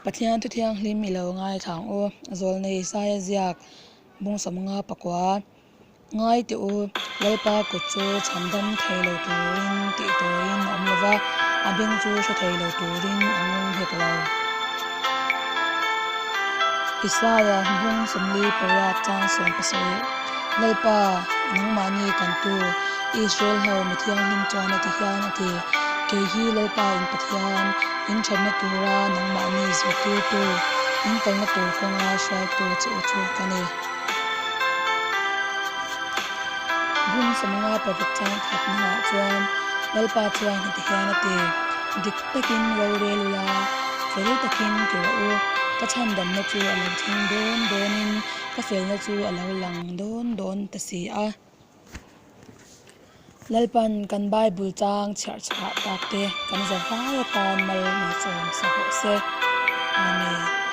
Pathian thu thianghlim i lo ngaithla ang u. Zawlnei Isaia ziak bung sawmnga pakua Ngai teh u, Lalpa kut chu chhandam thei lo turin tih turin a awm lo va, a beng chu hre thei lo turin a ngung hek lo. Isaia bung 48 chang 17 Lalpa, nangmahni kantu, Israel ho mi thianghlim chuan a ti hian a ti, Kei hi Lalpa in Pathian, in thatna tura nangmahni zirtirtu, in kalna tur kawnga hruaitu che u chu ka ni. Bung 56 chang khatnaah chuan Lalpa chuan heti hian a ti, Dik takin rorel ula, fel takin ti rawh u, ka chhandamna chu a lo thleng dawn dawnin ka felna chu a lo lang dawn dawn ta si a. Lalpan kan Bible chang chhiar chhuah tak te kan za vai atan mal min sawm sa rawh se. Amen.